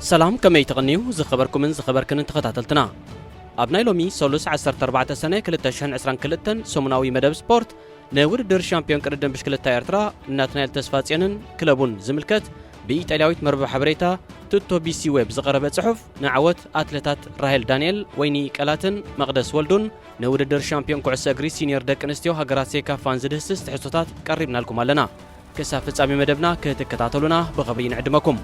ሰላም፣ ከመይ ትቕንዩ ዝኸበርኩምን ዝኸበርክንን ተኸታተልትና? ኣብ ናይ ሎሚ ሰሉስ ዓሰርተ ኣርባዕተ ሰነ ክልተ ሽሕን ዕስራን ክልተን ሰሙናዊ መደብ ስፖርት፣ ንውድድር ሻምፒዮን ቅድድም ብሽክለታ ኤርትራ ናትናኤል ተስፋጽዮንን ክለቡን ዝምልከት ብኢጣልያዊት መርበብ ሓበሬታ ቱቶ ቢሲ ዌብ ዝቐረበ ጽሑፍ፣ ንዓወት ኣትለታት ራሄል ዳንኤል፣ ወይኒ ቀላትን መቕደስ ወልዱን፣ ንውድድር ሻምፒዮን ኩዕሶ እግሪ ሲኒየር ደቂ ኣንስትዮ ሃገራት ሴካፋን ዝድህስስ ትሕዝቶታት ቀሪብናልኩም ኣለና። ክሳብ ፍጻሜ መደብና ክትከታተሉና ብኽብሪ ንዕድመኩም።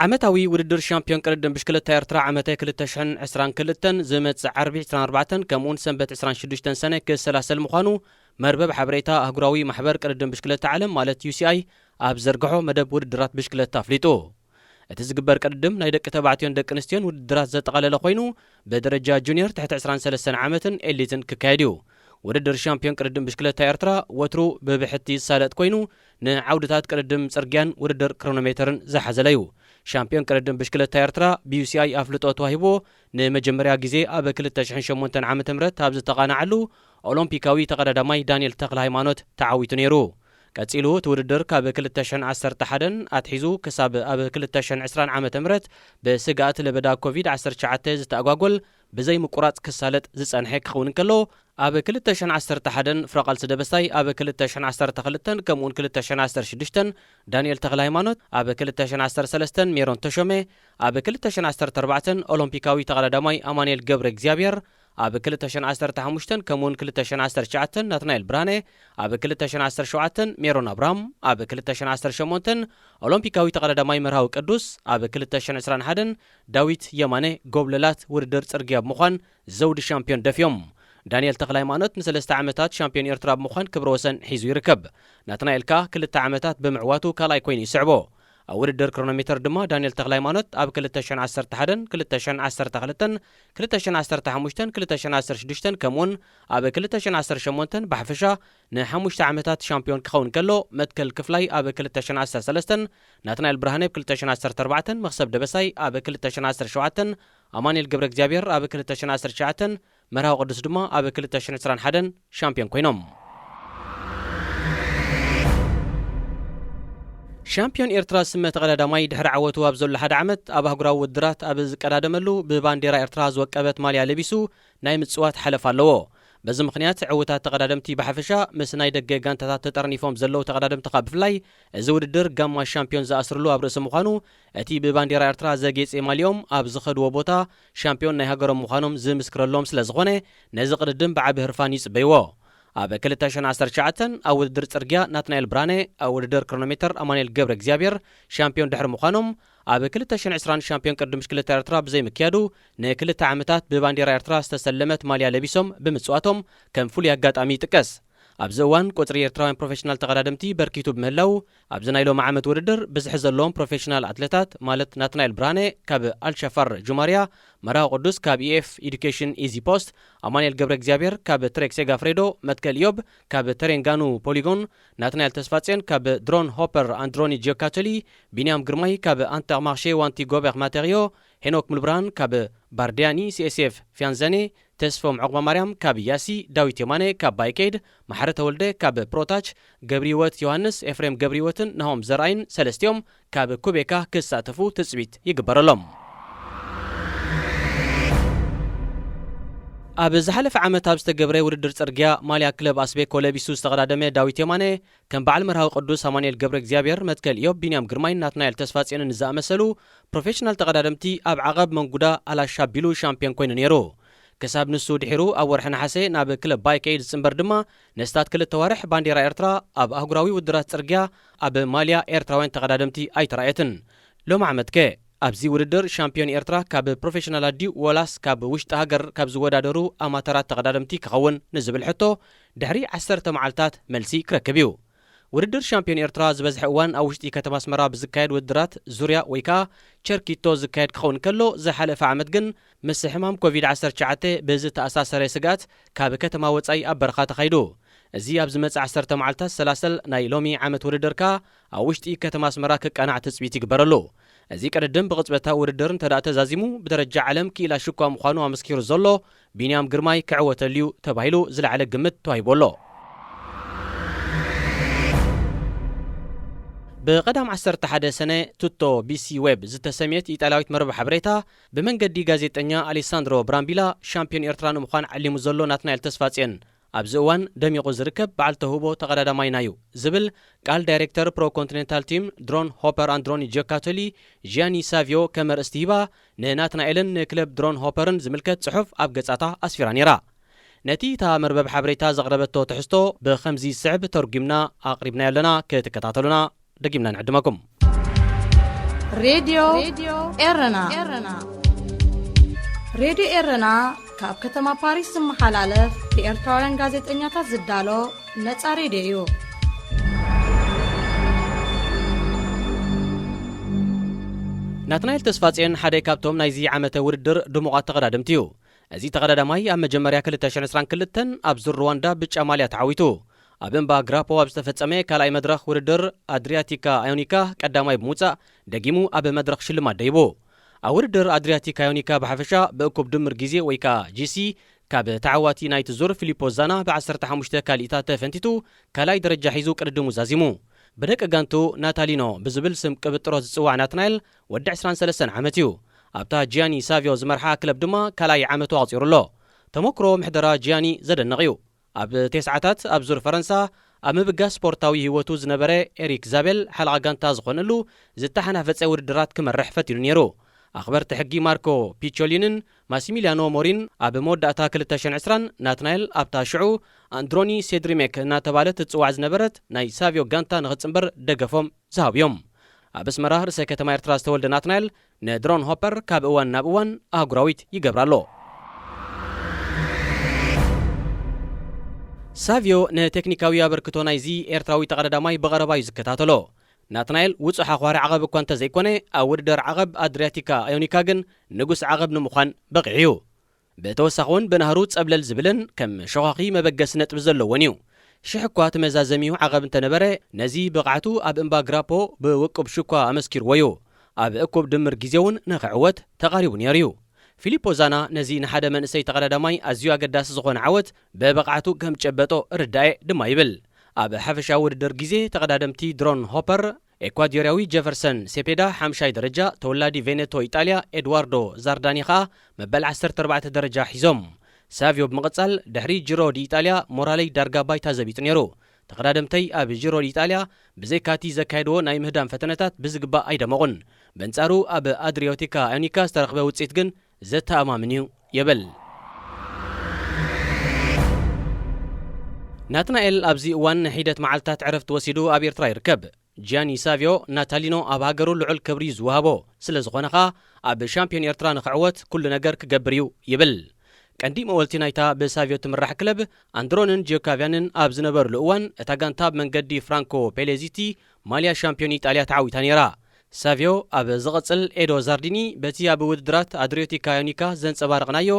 ዓመታዊ ውድድር ሻምፒዮን ቅድድም ብሽክለታ ኤርትራ ዓመተ ክልተ ሽሕን ዕስራን ክልተን ዝመጽእ ዓርቢ ዕስራን ኣርባዕተን ከምኡውን ሰንበት ዕስራን ሽዱሽተን ሰነ ክሰላሰል ምዃኑ መርበብ ሓበሬታ ኣህጉራዊ ማሕበር ቅድድም ብሽክለታ ዓለም ማለት ዩ ሲ ኣይ ኣብ ዘርግሖ መደብ ውድድራት ብሽክለታ ኣፍሊጡ። እቲ ዝግበር ቅድድም ናይ ደቂ ተባዕትዮን ደቂ ኣንስትዮን ውድድራት ዘጠቓለለ ኮይኑ፣ ብደረጃ ጁኒየር ትሕቲ ዕስራን ሰለስተን ዓመትን ኤሊትን ክካየድ እዩ። ውድድር ሻምፒዮን ቅድድም ብሽክለታ ኤርትራ ወትሩ ብብሕቲ ዝሳለጥ ኮይኑ፣ ንዓውድታት ቅድድም ጽርግያን ውድድር ክሮኖሜተርን ዝሓዘለ እዩ። ሻምፒዮን ቅድድም ብሽክለታ ኤርትራ ብ ዩ ሲ ኣይ ኣፍልጦ ተዋሂብዎ ንመጀመርያ ግዜ ኣብ ክልተ ሽሕን ሸሞንተን ዓመተ ምህረት ኣብ ዝተቓንዓሉ ኦሎምፒካዊ ተቐዳዳማይ ዳንኤል ተኽለ ሃይማኖት ተዓዊቱ ነይሩ። ቀጺሉ እቲ ውድድር ካብ ክልተ ሽሕን ዓሰርተ ሓደን ኣትሒዙ ክሳብ ኣብ ክልተ ሽሕን ዕስራን ዓመተ ምህረት ብስግኣት ለበዳ ኮቪድ ዓሰርተ ትሽዓተ ዝተኣጓጎል ብዘይ ምቁራጽ ክሳለጥ ዝጸንሐ ክኸውን እንከሎ፣ ኣብ ክልተ ሽሕን ዓሰርተ ሓደን ፍረቓልሲ ደበሳይ፣ ኣብ ክልተ ሽሕን ዓሰርተ ክልተን ከምኡውን ክልተ ሽሕን ዓሰርተ ሽዱሽተን ዳንኤል ተኽለ ሃይማኖት፣ ኣብ ክልተ ሽሕን ዓሰርተ ሰለስተን ሜሮን ተሾመ፣ ኣብ ክልተ ሽሕን ዓሰርተ ኣርባዕተን ኦሎምፒካዊ ተቐዳዳማይ ኣማኑኤል ገብረ እግዚኣብሔር፣ ኣብ ክልተ ሽሕን ዓሰርተ ሓሙሽተን ከምኡውን ክልተ ሽሕን ዓሰርተ ትሽዓተን ናትናኤል ብርሃነ፣ ኣብ ክልተ ሽሕን ዓሰርተ ሸውዓተን ሜሮን ኣብርሃም፣ ኣብ ክልተ ሽሕን ዓሰርተ ሸሞንተን ኦሎምፒካዊ ተቐዳዳማይ መርሃዊ ቅዱስ፣ ኣብ ክልተ ሽሕን ዕስራን ሓደን ዳዊት የማነ ጎብለላት ውድድር ጽርግያ ብምዃን ዘውዲ ሻምፒዮን ደፍዮም። ዳንኤል ተኽለ ሃይማኖት ንሰለስተ ዓመታት ሻምፒዮን ኤርትራ ብምዃን ክብረ ወሰን ሒዙ ይርከብ። ናትናኤል ከኣ ክልተ ዓመታት ብምዕዋቱ ካልኣይ ኮይኑ ይስዕቦ። ኣብ ውድድር ክሮኖሜተር ድማ ዳንኤል ተኽለ ሃይማኖት ኣብ ክልተ ሽሕን ዓሰርተ ሓደን ክልተ ሽሕን ዓሰርተ ክልተን ክልተ ሽሕን ዓሰርተ ሓሙሽተን ክልተ ሽሕን ዓሰርተ ሽዱሽተን ከምኡውን ኣብ ክልተ ሽሕን ዓሰርተ ሸሞንተን ብሓፈሻ ንሓሙሽተ ዓመታት ሻምፒዮን ክኸውን ከሎ፣ መትከል ክፍላይ ኣብ ክልተ ሽሕን ዓሰርተ ሰለስተን፣ ናትናኤል ብርሃነ ኣብ ክልተ ሽሕን ዓሰርተ ኣርባዕተን፣ መኽሰብ ደበሳይ ኣብ ክልተ ሽሕን ዓሰርተ ሸውዓተን፣ ኣማኑኤል ገብረ እግዚኣብሔር ኣብ ክልተ ሽሕን ዓሰርተ ትሽዓተን፣ መርሃዊ ቅዱስ ድማ ኣብ ክልተ ሽሕን ዕስራን ሓደን ሻምፒዮን ኮይኖም። ሻምፒዮን ኤርትራ ስመ ተቐዳዳማይ ድሕሪ ዓወቱ ኣብ ዘሎ ሓደ ዓመት ኣብ ኣህጉራዊ ውድድራት ኣብ ዝቀዳደመሉ ብባንዴራ ኤርትራ ዝወቀበት ማልያ ለቢሱ ናይ ምጽዋት ሓለፋ ኣለዎ። በዚ ምኽንያት ዕዉታት ተቐዳደምቲ ብሓፈሻ ምስ ናይ ደገ ጋንታታት ተጠርኒፎም ዘለዉ ተቐዳደምቲ ከኣ ብፍላይ እዚ ውድድር ጋማ ሻምፒዮን ዝኣስርሉ ኣብ ርእሲ ምዃኑ፣ እቲ ብባንዴራ ኤርትራ ዘጌጸ ማልዮም ኣብ ዝኸድዎ ቦታ ሻምፒዮን ናይ ሃገሮም ምዃኖም ዝምስክረሎም ስለ ዝኾነ፣ ነዚ ቅድድም ብዓቢ ህርፋን ይጽበይዎ። ኣብ ክልተ ሽሕን ዓሰርተ ትሽዓተን ኣብ ውድድር ጽርግያ ናትናኤል ብርሃነ፣ ኣብ ውድድር ክሮኖሜተር ኣማኑኤል ገብረ እግዚኣብሔር ሻምፒዮን ድሕሪ ምዃኖም፣ ኣብ ክልተ ሽሕን ዕስራን ሻምፒዮን ቅድድም ብሽክለታ ኤርትራ ብዘይምክያዱ፣ ንክልተ ዓመታት ብባንዴራ ኤርትራ ዝተሰለመት ማልያ ለቢሶም ብምጽዋቶም ከም ፍሉይ ኣጋጣሚ ይጥቀስ። ኣብዚ እዋን ቁጽሪ ኤርትራውያን ፕሮፌሽናል ተቐዳደምቲ በርኪቱ ብምህላው፣ ኣብዚ ናይ ሎሚ ዓመት ውድድር ብዝሒ ዘለዎም ፕሮፌሽናል ኣትሌታት ማለት ናትናኤል ብርሃነ ካብ ኣልሸፋር ጁማርያ፣ መርሃዊ ቅዱስ ካብ ኢኤፍ ኢዱኬሽን ኢዚ ፖስት፣ ኣማኑኤል ገብረ እግዚኣብሔር ካብ ትሬክ ሴጋፍሬዶ፣ መትከል ኢዮብ ካብ ተሬንጋኑ ፖሊጎን፣ ናትናኤል ተስፋጽዮን ካብ ድሮን ሆፐር ኣንድሮኒ ጂዮካቸሊ፣ ቢንያም ግርማይ ካብ ኣንተርማርሼ ዋንቲ ጎበር ማቴሪዮ፣ ሄኖክ ሙሉብርሃን ካብ ባርዲያኒ ሲኤስኤፍ ፊያንዘኔ፣ ተስፎም ዑቕባማርያም ካብ ያሲ፣ ዳዊት የማነ ካብ ባይኬድ፣ ማሕረ ተወልደ ካብ ፕሮታች፣ ገብሪህይወት ዮሃንስ፣ ኤፍሬም ገብሪህይወትን ናሆም ዘርኣይን ሰለስቲኦም ካብ ኩቤካ ክሳተፉ ትጽቢት ይግበረሎም። ኣብ ዝሓለፈ ዓመት ኣብ ዝተገብረ ውድድር ጽርግያ ማልያ ክለብ ኣስቤኮ ለቢሱ ዝተቐዳደመ ዳዊት የማነ፣ ከም በዓል መርሃዊ ቅዱስ ኣማኑኤል ገብረ እግዚኣብሔር፣ መትከል ኢዮብ፣ ቢንያም ግርማይን ናትናኤል ተስፋጽዮንን ዝኣመሰሉ ፕሮፌሽናል ተቐዳደምቲ ኣብ ዓቐብ መንጉዳ ኣላሽ ኣቢሉ ሻምፒዮን ኮይኑ ነይሩ። ክሳብ ንሱ ድሒሩ ኣብ ወርሒ ነሓሰ ናብ ክለብ ባይከይድ ዝጽንበር ድማ፣ ነስታት ክልተ ዋርሕ ባንዴራ ኤርትራ ኣብ ኣህጉራዊ ውድድራት ጽርግያ ኣብ ማልያ ኤርትራውያን ተቐዳደምቲ ኣይተራእየትን። ሎም ዓመትከ? ኣብዚ ውድድር ሻምፒዮን ኤርትራ ካብ ፕሮፌሽናል ኣድዩ ወላስ ካብ ውሽጢ ሃገር ካብ ዝወዳደሩ ኣማተራት ተቐዳደምቲ ክኸውን ንዝብል ሕቶ ድሕሪ ዓሰርተ መዓልታት መልሲ ክረክብ እዩ። ውድድር ሻምፒዮን ኤርትራ ዝበዝሐ እዋን ኣብ ውሽጢ ከተማ ኣስመራ ብዝካየድ ውድድራት ዙርያ ወይ ከኣ ቸርኪቶ ዝካየድ ክኸውን ከሎ፣ ዝሓለፈ ዓመት ግን ምስ ሕማም ኮቪድ ዓሰርተ ትሽዓተ ብዝተኣሳሰረ ስግኣት ካብ ከተማ ወጻኢ ኣብ በረኻ ተኻይዱ። እዚ ኣብ ዝመጽእ ዓሰርተ መዓልታት ሰላሰል ናይ ሎሚ ዓመት ውድድር ከኣ ኣብ ውሽጢ ከተማ ኣስመራ ክቃናዕ ትጽቢት ይግበረሉ። እዚ ቅድድም ብቕጽበታዊ ውድድር እንተ ደኣ ተዛዚሙ፣ ብደረጃ ዓለም ክኢላ ሽኳ ምዃኑ ኣመስኪሩ ዘሎ ቢንያም ግርማይ ክዕወተሉ እዩ ተባሂሉ ዝለዓለ ግምት ተዋሂቡ ኣሎ። ብቐዳም ዓሰርተ ሓደ ሰነ ቱቶ ቢሲ ዌብ ዝተሰምየት ኢጣልያዊት መርበብ ሓበሬታ፣ ብመንገዲ ጋዜጠኛ ኣሌሳንድሮ ብራምቢላ ሻምፒዮን ኤርትራ ንምዃን ዓሊሙ ዘሎ ናትናኤል ተስፋጽዮን፣ ኣብዚ እዋን ደሚቑ ዝርከብ በዓል ተውህቦ ተቐዳዳማይና እዩ ዝብል ቃል ዳይሬክተር ፕሮ ኮንቲኔንታል ቲም ድሮን ሆፐር ኣንድሮኒ ጂዮካቶሊ፣ ጂያኒ ሳቪዮ፣ ከም ኣርእስቲ ሂባ፣ ንናትናኤልን ንክለብ ድሮን ሆፐርን ዝምልከት ጽሑፍ ኣብ ገጻታ ኣስፊራ ነይራ። ነቲ እታ መርበብ ሓበሬታ ዘቕረበቶ ትሕዝቶ ብኸምዚ ዝስዕብ ተርጒምና ኣቕሪብናዮ ኣለና፣ ክትከታተሉና ደጊምና ንዕድመኩም። ሬድዮ ኤረና። ሬድዮ ኤረና ካብ ከተማ ፓሪስ ዝመሓላለፍ ብኤርትራውያን ጋዜጠኛታት ዝዳሎ ነጻ ሬድዮ እዩ። ናትናኤል ተስፋጽዮን ሓደ ካብቶም ናይዚ ዓመተ ውድድር ድሙቓት ተቐዳደምቲ እዩ። እዚ ተቐዳዳማይ ኣብ መጀመርያ ክልተ ሽሕን ዕስራን ክልተን ኣብ ዙር ሩዋንዳ ብጫ ማልያ ተዓዊቱ። ኣብ እምባ ግራፖ ኣብ ዝተፈጸመ ካልኣይ መድረኽ ውድድር ኣድሪያቲካ ኣዮኒካ ቀዳማይ ብምውጻእ ደጊሙ ኣብ መድረኽ ሽልማት ደይቡ። ኣብ ውድድር ኣድሪያቲካ ኣዮኒካ ብሓፈሻ ብእኩብ ድምር ግዜ ወይ ከኣ ጂሲ ካብ ተዓዋቲ ናይቲ ዙር ፊሊፖ ዛና ብ ዓሰርተ ሓሙሽተ ካልኢታት ተፈንቲቱ ካልኣይ ደረጃ ሒዙ ቅድድሙ ዛዚሙ። ብደቂ ጋንቱ ናታሊኖ ብዝብል ስም ቅብጥሮት ዝጽዋዕ ናትናኤል ወዲ ዕስራን ሰለስተን ዓመት እዩ። ኣብታ ጂያኒ ሳቪዮ ዝመርሓ ክለብ ድማ ካልኣይ ዓመቱ ኣቕጺሩ ኣሎ። ተመክሮ ምሕደራ ጂያኒ ዘደንቕ እዩ። ኣብ ቴስዓታት ኣብ ዙር ፈረንሳ ኣብ ምብጋስ ስፖርታዊ ህይወቱ ዝነበረ ኤሪክ ዛቤል ሓለቓ ጋንታ ዝኾነሉ ዝተሓናፈጸ ውድድራት ክመርሕ ፈቲኑ ነይሩ። ኣኽበርቲ ሕጊ ማርኮ ፒቾሊንን ማሲሚሊያኖ ሞሪን ኣብ መወዳእታ ክልተ ሽሕን ዕስራን ናትናኤል ኣብታ ሽዑ ኣንድሮኒ ሴድሪሜክ እናተባህለት ትጽዋዕ ዝነበረት ናይ ሳቪዮ ጋንታ ንኽጽንበር ደገፎም ዝሃቡ እዮም። ኣብ ኣስመራ ርእሰ ከተማ ኤርትራ ዝተወልደ ናትናኤል ንድሮን ሆፐር ካብ እዋን ናብ እዋን ኣህጉራዊት ይገብራ ኣሎ። ሳቪዮ ንቴክኒካዊ ኣበርክቶ ናይዚ ኤርትራዊ ተቐዳዳማይ ብቐረባ እዩ ዝከታተሎ። ናትናኤል ውጹእ ሓዃሪ ዓቐብ እኳ እንተዘይኮነ፣ ኣብ ውድድር ዓቐብ ኣድሪያቲካ ኣዮኒካ ግን ንጉስ ዓቐብ ንምዃን በቒዑ እዩ። ብተወሳኺ እውን ብናህሩ ጸብለል ዝብልን ከም ሸዃኺ መበገሲ ነጥቢ ዘለዎን እዩ። ሽሕ እኳ እቲ መዛዘሚኡ ዓቐብ እንተነበረ፣ ነዚ ብቕዓቱ ኣብ እምባ ግራፖ ብውቁብ ሽኳ ኣመስኪርዎ እዩ። ኣብ እኩብ ድምር ግዜ እውን ንኽዕወት ተቓሪቡ ነይሩ እዩ። ፊሊፖ ዛና ነዚ ንሓደ መንእሰይ ተቐዳዳማይ ኣዝዩ ኣገዳሲ ዝኾነ ዓወት ብብቕዓቱ ከም ጨበጦ ርዳኤ ድማ ይብል። ኣብ ሓፈሻዊ ውድድር ግዜ ተቐዳደምቲ ድሮን ሆፐር፣ ኤኳዶርያዊ ጀፈርሰን ሴፔዳ ሓምሻይ ደረጃ፣ ተወላዲ ቬኔቶ ኢጣልያ ኤድዋርዶ ዛርዳኒ ኸኣ መበል ዓሰርተ ኣርባዕተ ደረጃ ሒዞም። ሳቪዮ ብምቕጻል ድሕሪ ጂሮ ዲ ኢጣልያ ሞራለይ ዳርጋ ባይታ ዘቢጡ ነይሩ። ተቐዳደምተይ ኣብ ጂሮ ዲ ኢጣልያ ብዘይካቲ ዘካየድዎ ናይ ምህዳም ፈተነታት ብዝግባእ ኣይደመቑን። በንጻሩ ኣብ ኣድሪዮቲካ ኣዮኒካ ዝተረኽበ ውጽኢት ግን ዘተኣማምን እዩ ይብል። ናትናኤል ኣብዚ እዋን ንሒደት መዓልታት ዕረፍቲ ወሲዱ ኣብ ኤርትራ ይርከብ። ጂያኒ ሳቪዮ ናታሊኖ ኣብ ሃገሩ ልዑል ክብሪ እዩ ዝወሃቦ፣ ስለ ዝኾነ ኸኣ ኣብ ሻምፒዮን ኤርትራ ንኽዕወት ኩሉ ነገር ክገብር እዩ ይብል። ቀንዲ መወልቲ ናይታ ብሳቪዮ ትምራሕ ክለብ ኣንድሮንን ጂዮካቪያንን ኣብ ዝነበሩሉ እዋን እታ ጋንታ ብመንገዲ ፍራንኮ ፔሌዚቲ ማልያ ሻምፒዮን ኢጣልያ ተዓዊታ ነይራ። ሳቪዮ ኣብ ዝቕጽል ኤዶ ዛርዲኒ በቲ ኣብ ውድድራት ኣድሪዮቲካ ኣዮኒካ ዘንጸባረቕናዮ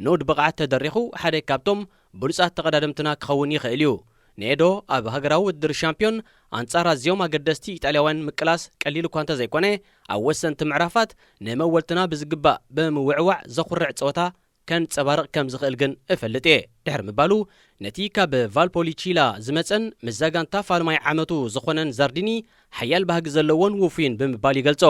ንኡድ ብቕዓት ተደሪኹ ሓደ ካብቶም ብሉጻት ተቐዳደምትና ክኸውን ይኽእል እዩ። ንኤዶ ኣብ ሃገራዊ ውድድር ሻምፒዮን ኣንጻር ኣዝዮም ኣገደስቲ ኢጣልያውያን ምቅላስ ቀሊል እኳ እንተዘይኮነ፣ ኣብ ወሰንቲ ምዕራፋት ንመወልትና ብዝግባእ ብምውዕዋዕ ዘኹርዕ ጸወታ ከንጸባርቕ ከም ዝኽእል ግን እፈልጥ እየ ድሕሪ ምባሉ፣ ነቲ ካብ ቫልፖሊቺላ ዝመጸን ምስ ዛጋንታ ፋልማይ ዓመቱ ዝኾነን ዛርዲኒ ሓያል ባህጊ ዘለዎን ውፉይን ብምባል ይገልጾ።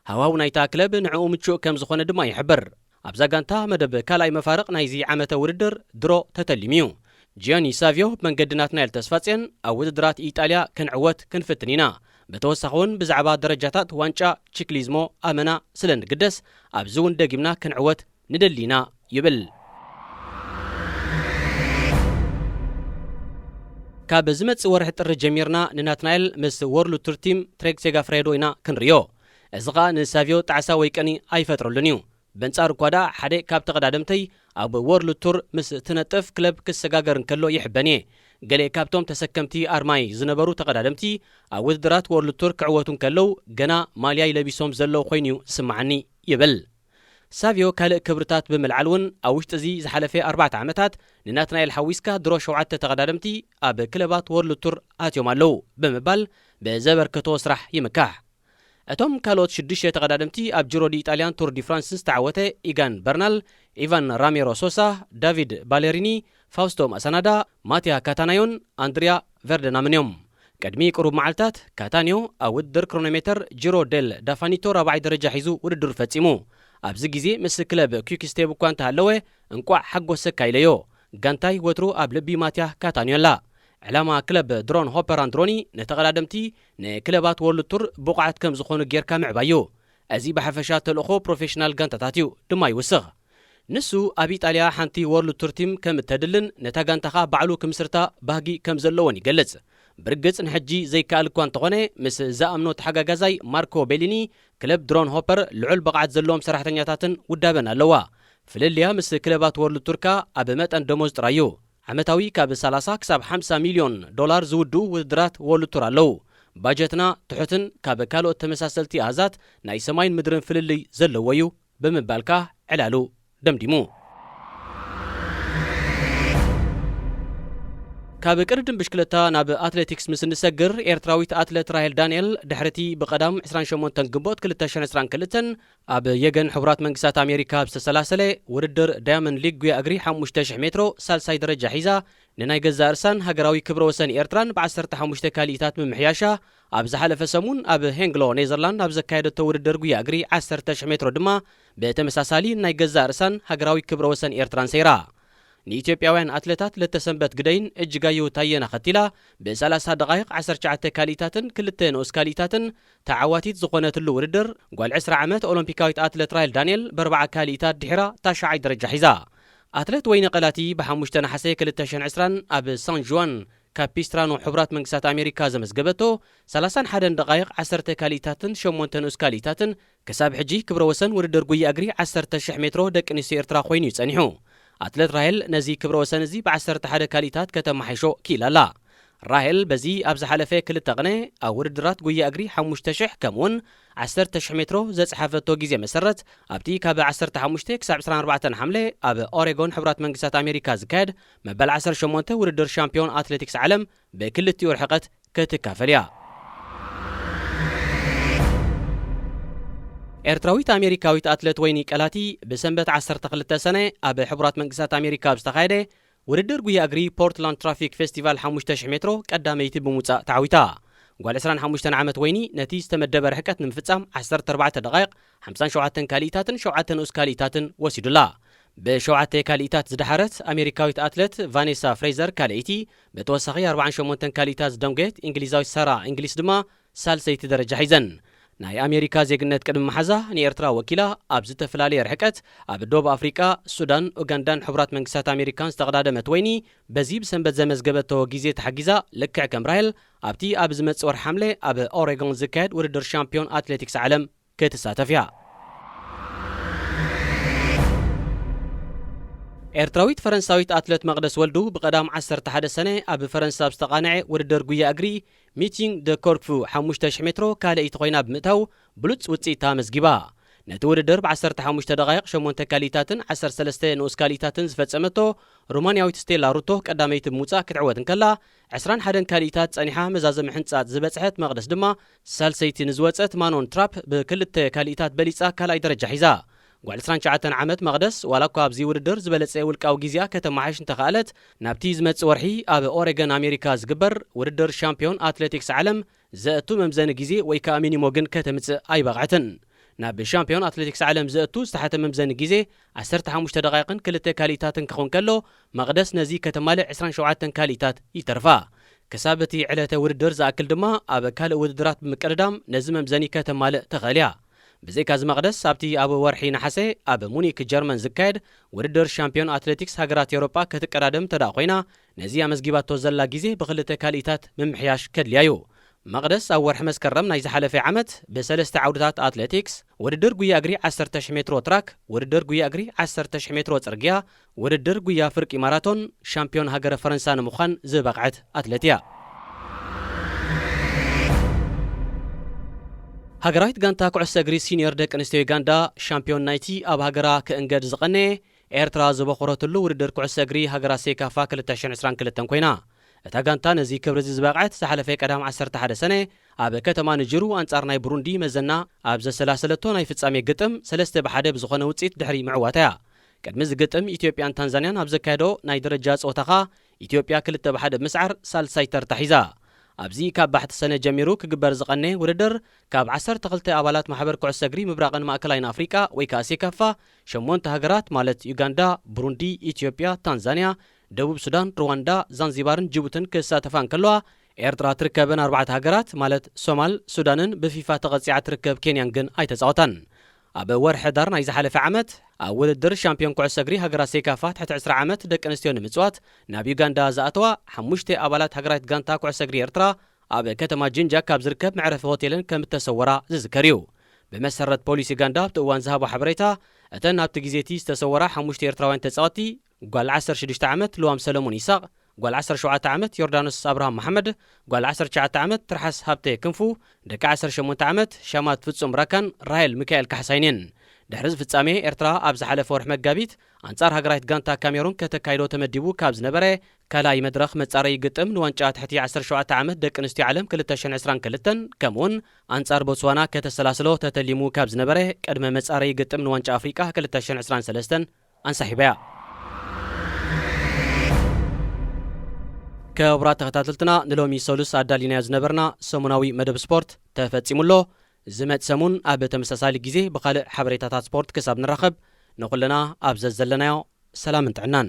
ሃዋው ናይታ ክለብ ንዕኡ ምቹእ ከም ዝኾነ ድማ ይሕብር። ኣብዛ ጋንታ መደብ ካልኣይ መፋርቕ ናይዚ ዓመተ ውድድር ድሮ ተተሊሙ እዩ። ጂዮኒ ሳቪዮ ብመንገዲ ናትናኤል ተስፋጽዮን ኣብ ውድድራት ኢጣልያ ክንዕወት ክንፍትን ኢና። ብተወሳኺ እውን ብዛዕባ ደረጃታት ዋንጫ ቺክሊዝሞ ኣመና ስለ ንግደስ ኣብዚ እውን ደጊምና ክንዕወት ንደሊ ኢና ይብል። ካብ ዝመጽእ ወርሒ ጥሪ ጀሚርና ንናትናኤል ምስ ወርልድ ቱር ቲም ትሬክ ሴጋፍሬዶ ኢና ክንርእዮ። እዚ ኸኣ ንሳቪዮ ጣዕሳ ወይ ቀኒ ኣይፈጥረሉን እዩ። በንጻሩ እኳ ደኣ ሓደ ካብ ተቐዳደምተይ ኣብ ወርልድ ቱር ምስ ትነጥፍ ክለብ ክሰጋገር እንከሎ ይሕበን እየ። ገለ ካብቶም ተሰከምቲ ኣርማይ ዝነበሩ ተቐዳደምቲ ኣብ ውድድራት ወርልድ ቱር ክዕወቱ እንከለዉ ገና ማልያይ ለቢሶም ዘለዉ ኮይኑ እዩ ዝስምዓኒ ይብል። ሳቪዮ ካልእ ክብርታት ብምልዓል እውን ኣብ ውሽጢ እዚ ዝሓለፈ ኣርባዕተ ዓመታት ንናትናኤል ሓዊስካ ድሮ ሸውዓተ ተቐዳደምቲ ኣብ ክለባት ወርልድ ቱር ኣትዮም ኣለዉ ብምባል ብዘበርከቶ ስራሕ ይምካሕ። እቶም ካልኦት ሽዱሽተ ተቐዳደምቲ ኣብ ጂሮ ዲ ኢጣልያን ቱር ዲ ፍራንስን ዝተዓወተ ኢጋን በርናል፣ ኢቫን ራሜሮ ሶሳ፣ ዳቪድ ባሌሪኒ፣ ፋውስቶ ማሳናዳ፣ ማቲያ ካታናዮን ኣንድሪያ ቨርደናምን እዮም። ቅድሚ ቅሩብ መዓልታት ካታንዮ ኣብ ውድድር ክሮኖሜተር ጂሮ ደል ዳፋኒቶ ራብዓይ ደረጃ ሒዙ ውድድሩ ፈጺሙ። ኣብዚ ግዜ ምስ ክለብ ኲክ ስቴፕ እኳ እንተሃለወ፣ እንቋዕ ሓጎሰካ ኢለዮ። ጋንታይ ወትሩ ኣብ ልቢ ማትያ ካታንዮ ኣላ። ዕላማ ክለብ ድሮን ሆፐር ኣንድሮኒ ንተቐዳደምቲ ንክለባት ወርልድ ቱር ብቑዓት ከም ዝኾኑ ጌርካ ምዕባይ እዩ። እዚ ብሓፈሻ ተልእኾ ፕሮፌሽናል ጋንታታት እዩ ድማ ይውስኽ። ንሱ ኣብ ኢጣልያ ሓንቲ ወርልድ ቱር ቲም ከም እተድልን ነታ ጋንታ ኸኣ ባዕሉ ክምስርታ ባህጊ ከም ዘለዎን ይገልጽ። ብርግጽ ንሕጂ ዘይከኣል እኳ እንተኾነ፣ ምስ ዝኣምኖ ተሓጋጋዛይ ማርኮ ቤሊኒ ክለብ ድሮን ሆፐር ልዑል ብቕዓት ዘለዎም ሰራሕተኛታትን ውዳበን ኣለዋ። ፍልልያ ምስ ክለባት ወርልድ ቱር ከኣ ኣብ መጠን ደሞዝ ጥራይ እዩ። ዓመታዊ ካብ ሰላሳ ክሳብ ሓምሳ ሚልዮን ዶላር ዝውድኡ ውድድራት ወርልድ ቱር ኣለዉ። ባጀትና ትሑትን ካብ ካልኦት ተመሳሰልቲ ኣሃዛት ናይ ሰማይን ምድርን ፍልልይ ዘለዎ እዩ ብምባል ከኣ ዕላሉ ደምዲሙ። ካብ ቅድድም ብሽክለታ ናብ ኣትሌቲክስ ምስ እንሰግር፣ ኤርትራዊት ኣትሌት ራሄል ዳንኤል ድሕርቲ ብቐዳም ዕስራን ሸሞንተን ግንቦት ክልተ ሽሕን ዕስራን ክልተን ኣብ የገን ሕቡራት መንግስታት ኣሜሪካ ኣብ ዝተሰላሰለ ውድድር ዳያመንድ ሊግ ጉያ እግሪ ሓሙሽተ ሽሕ ሜትሮ ሳልሳይ ደረጃ ሒዛ፣ ንናይ ገዛእ ርእሳን ሃገራዊ ክብረ ወሰን ኤርትራን ብዓሰርተ ሓሙሽተ ካልኢታት ምምሕያሻ፣ ኣብ ዝሓለፈ ሰሙን ኣብ ሄንግሎ ኔዘርላንድ ኣብ ዘካየደቶ ውድድር ጉያ እግሪ ዓሰርተ ሽሕ ሜትሮ ድማ ብተመሳሳሊ ናይ ገዛእ ርእሳን ሃገራዊ ክብረ ወሰን ኤርትራን ሰይራ። ንኢትዮጵያውያን ኣትለታት ለተሰንበት ግደይን እጅጋየሁ ታየን ኣኸቲላ፣ ብሰላሳ ደቓይቕ ዓሰርተ ትሽዓተ ካልኢታትን ክልተ ንኡስ ካልኢታትን ተዓዋቲት ዝኾነትሉ ውድድር፣ ጓል ዕስራ ዓመት ኦሎምፒካዊት ኣትለት ራይል ዳንኤል ብኣርባዓ ካልኢታት ድሒራ ታሽዓይ ደረጃ ሒዛ። ኣትለት ወይኒ ቀላቲ ብሓሙሽተ ነሓሰ ክልተ ሽሕን ዕስራን ኣብ ሳን ዥዋን ካፒስትራኖ ሕቡራት መንግስታት ኣሜሪካ ዘመዝገበቶ ሰላሳን ሓደን ደቓይቕ ዓሰርተ ካልኢታትን ሸሞንተ ንኡስ ካልኢታትን ክሳብ ሕጂ ክብረ ወሰን ውድድር ጉያ እግሪ ዓሰርተ ሽሕ ሜትሮ ደቂ ኣንስትዮ ኤርትራ ኮይኑ እዩ ጸኒሑ። ኣትለት ራሄል ነዚ ክብረ ወሰን እዚ ብዓሰርተ ሓደ ካልኢታት ከተመሓይሾ ክኢላ ኣላ። ራሄል በዚ ኣብ ዝሓለፈ ክልተ ቅነ ኣብ ውድድራት ጉያ እግሪ ሓሙሽተ ሽሕ ከምኡውን ዓሰርተ ሽሕ ሜትሮ ዘጽሓፈቶ ግዜ መሰረት ኣብቲ ካብ ዓሰርተ ሓሙሽተ ክሳብ ዕስራን ኣርባዕተን ሓምለ ኣብ ኦሬጎን ሕቡራት መንግስታት ኣሜሪካ ዝካየድ መበል ዓሰርተ ሸሞንተ ውድድር ሻምፒዮን ኣትሌቲክስ ዓለም ብክልቲኡ ርሕቀት ክትካፈል እያ። ኤርትራዊት ኣሜሪካዊት ኣትለት ወይኒ ቀላቲ ብሰንበት ዓሰርተ ክልተ ሰነ ኣብ ሕቡራት መንግስታት ኣሜሪካ ኣብ ዝተኻየደ ውድድር ጉያ እግሪ ፖርትላንድ ትራፊክ ፌስቲቫል ሓሙሽተ ሽሕ ሜትሮ ቀዳመይቲ ብምውጻእ ተዓዊታ። ጓል ዕስራን ሓሙሽተን ዓመት ወይኒ ነቲ ዝተመደበ ርሕቀት ንምፍጻም ዓሰርተ ኣርባዕተ ደቓይቕ ሓምሳን ሸውዓተን ካልኢታትን ሸውዓተ ንኡስ ካልኢታትን ወሲዱላ። ብሸውዓተ ካልኢታት ዝደሓረት ኣሜሪካዊት ኣትለት ቫኔሳ ፍሬዘር ካልኣይቲ፣ ብተወሳኺ ኣርባዓን ሸሞንተን ካልኢታት ዝደንጎየት እንግሊዛዊት ሳራ እንግሊስ ድማ ሳልሰይቲ ደረጃ ሒዘን። ናይ ኣሜሪካ ዜግነት ቅድሚ መሓዛ ንኤርትራ ወኪላ ኣብ ዝተፈላለየ ርሕቀት ኣብ ዶብ ኣፍሪቃ፣ ሱዳን፣ ኡጋንዳን ሕቡራት መንግስታት ኣሜሪካን ዝተቐዳደመት ወይኒ፣ በዚ ብሰንበት ዘመዝገበቶ ግዜ ተሓጊዛ፣ ልክዕ ከም ራሄል ኣብቲ ኣብ ዝመጽእ ወርሒ ሓምለ ኣብ ኦሬጎን ዝካየድ ውድድር ሻምፒዮን ኣትሌቲክስ ዓለም ክትሳተፍ እያ። ኤርትራዊት ፈረንሳዊት ኣትለት መቕደስ ወልዱ ብቐዳም ዓሰርተ ሓደ ሰነ ኣብ ፈረንሳ ኣብ ዝተቓንዐ ውድድር ጉያ እግሪ ሚቲንግ ደ ኮርክፉ ሓሙሽተ ሽሕ ሜትሮ ካልኣይቲ ኮይና ብምእታው ብሉጽ ውጽኢታ ኣመዝጊባ። ነቲ ውድድር ብዓሰርተ ሓሙሽተ ደቓይቕ ሸሞንተ ካልኢታትን ዓሰርተ ሰለስተ ንኡስ ካልኢታትን ዝፈጸመቶ ሮማንያዊት ስቴላ ሩቶ ቀዳመይቲ ብምውጻእ ክትዕወት እንከላ፣ ዕስራን ሓደን ካልኢታት ጸኒሓ መዛዘሚ ሕንጻጽ ዝበጽሐት መቕደስ ድማ ሳልሰይቲ ንዝወጸት ማኖን ትራፕ ብክልተ ካልኢታት በሊጻ ካልኣይ ደረጃ ሒዛ። ጓል ዕስራን ትሽዓተን ዓመት መቕደስ ዋላ እኳ ኣብዚ ውድድር ዝበለጸ ውልቃዊ ግዜኣ ከተመሓይሽ እንተኸኣለት፣ ናብቲ ዝመጽእ ወርሒ ኣብ ኦሬገን ኣሜሪካ ዝግበር ውድድር ሻምፒዮን ኣትሌቲክስ ዓለም ዘእቱ መምዘኒ ግዜ ወይ ከኣ ሚኒሞ ግን ከተምጽእ ኣይበቕዐትን። ናብ ሻምፒዮን ኣትሌቲክስ ዓለም ዘእቱ ዝተሓተ መምዘኒ ግዜ ዓሰርተ ሓሙሽተ ደቓይቕን ክልተ ካልኢታትን ክኸውን ከሎ፣ መቕደስ ነዚ ከተማልእ ዕስራን ሸውዓተን ካልኢታት ይተርፋ። ክሳብ እቲ ዕለተ ውድድር ዝኣክል ድማ ኣብ ካልእ ውድድራት ብምቅድዳም ነዚ መምዘኒ ከተማልእ ትኽእል እያ። ብዘይካዚ መቕደስ ኣብቲ ኣብ ወርሒ ነሓሰ ኣብ ሙኒክ ጀርመን ዝካየድ ውድድር ሻምፒዮን ኣትሌቲክስ ሃገራት ኤውሮጳ ክትቀዳደም እንተ ደኣ ኮይና፣ ነዚ ኣመዝጊባቶ ዘላ ግዜ ብኽልተ ካልኢታት ምምሕያሽ ከድልያ እዩ። መቕደስ ኣብ ወርሒ መስከረም ናይ ዝሓለፈ ዓመት ብሰለስተ ዓውድታት ኣትሌቲክስ፣ ውድድር ጉያ እግሪ ዓሰርተ ሽሕ ሜትሮ ትራክ፣ ውድድር ጉያ እግሪ ዓሰርተ ሽሕ ሜትሮ ጽርግያ፣ ውድድር ጉያ ፍርቂ ማራቶን ሻምፒዮን ሃገረ ፈረንሳ ንምዃን ዝበቕዐት ኣትሌት እያ። ሃገራዊት ጋንታ ኩዕሶ እግሪ ሲኒየር ደቂ ኣንስትዮ ዩጋንዳ ሻምፒዮን ናይቲ ኣብ ሃገራ ክእንገድ ዝቐነየ ኤርትራ ዝበኾረትሉ ውድድር ኩዕሶ እግሪ ሃገራት ሴካፋ ክልተ ሽሕን ዕስራን ክልተን ኮይና። እታ ጋንታ ነዚ ክብሪ እዚ ዝበቕዐት ዝሓለፈ ቀዳም ዓሰርተ ሓደ ሰነ ኣብ ከተማ ንጅሩ ኣንጻር ናይ ብሩንዲ መዘና ኣብ ዘሰላሰለቶ ናይ ፍጻሜ ግጥም ሰለስተ ብሓደ ብዝኾነ ውጽኢት ድሕሪ ምዕዋታ እያ። ቅድሚ እዚ ግጥም ኢትዮጵያን ታንዛንያን ኣብ ዘካየዶ ናይ ደረጃ ጸወታ ኸኣ ኢትዮጵያ ክልተ ብሓደ ብምስዓር ሳልሳይ ተርታ ሒዛ። ኣብዚ ካብ ባሕቲ ሰነ ጀሚሩ ክግበር ዝቐነየ ውድድር፣ ካብ ዓሰርተ ክልተ ኣባላት ማሕበር ኩዕሶ እግሪ ምብራቕን ማእከላይን ኣፍሪቃ ወይ ከዓ ሴካፋ፣ ሸሞንተ ሃገራት ማለት ዩጋንዳ፣ ብሩንዲ፣ ኢትዮጵያ፣ ታንዛንያ፣ ደቡብ ሱዳን፣ ሩዋንዳ፣ ዛንዚባርን ጅቡትን ክሳተፋ እንከለዋ፣ ኤርትራ ትርከበን ኣርባዕተ ሃገራት ማለት ሶማል፣ ሱዳንን ብፊፋ ተቐጺዓ ትርከብ ኬንያን ግን ኣይተጻወታን። ኣብ ወርሒ ሕዳር ናይ ዝሓለፈ ዓመት፣ ኣብ ውድድር ሻምፒዮን ኩዕሶ እግሪ ሃገራት ሴካፋ ትሕቲ ዕስራ ዓመት ደቂ ኣንስትዮ ንምጽዋት ናብ ዩጋንዳ ዝኣተዋ ሓሙሽተ ኣባላት ሃገራዊት ጋንታ ኩዕሶ እግሪ ኤርትራ፣ ኣብ ከተማ ጅንጃ ካብ ዝርከብ መዕረፊ ሆቴልን ከም እተሰወራ ዝዝከር እዩ። ብመሰረት ፖሊስ ዩጋንዳ ኣብቲ እዋን ዝሃቦ ሓበሬታ፣ እተን ኣብቲ ግዜ እቲ ዝተሰወራ ሓሙሽተ ኤርትራውያን ተጻወትቲ፣ ጓል ዓሰርተ ሽዱሽተ ዓመት ልዋም ሰለሙን ይሳቕ፣ ጓል ዓሰርተ ሸውዓተ ዓመት ዮርዳኖስ ኣብርሃም መሓመድ፣ ጓል ዓሰርተ ትሽዓተ ዓመት ትርሓስ ሃብተ ክንፉ፣ ደቂ ዓሰርተ ሸሞንተ ዓመት ሻማት ፍጹም ራካን ራሄል ሚካኤል ካሕሳይን እየን። ድሕሪ እዚ ፍጻሜ፣ ኤርትራ ኣብ ዝሓለፈ ወርሒ መጋቢት ኣንጻር ሃገራዊት ጋንታ ካሜሩን ከተካይዶ ተመዲቡ ካብ ዝነበረ ካልኣይ መድረኽ መጻረዪ ግጥም ንዋንጫ ትሕቲ ዓሰርተ ሸውዓተ ዓመት ደቂ ኣንስትዮ ዓለም ክልተ ሽሕን ዕስራን ክልተን፣ ከምኡውን ኣንጻር ቦትስዋና ከተሰላስሎ ተተሊሙ ካብ ዝነበረ ቅድመ መጻረዪ ግጥም ንዋንጫ ኣፍሪቃ ክልተ ሽሕን ዕስራን ሰለስተን ኣንሳሒባያ። ክቡራት ተኸታተልትና፣ ንሎሚ ሰሉስ ኣዳሊናዮ ዝነበርና ሰሙናዊ መደብ ስፖርት ተፈጺሙ ኣሎ። ዝመጽእ ሰሙን ኣብ ተመሳሳሊ ግዜ ብኻልእ ሓበሬታታት ስፖርት ክሳብ ንራኸብ፣ ንኹልና ኣብ ዘዘለናዮ ሰላምን ጥዕናን።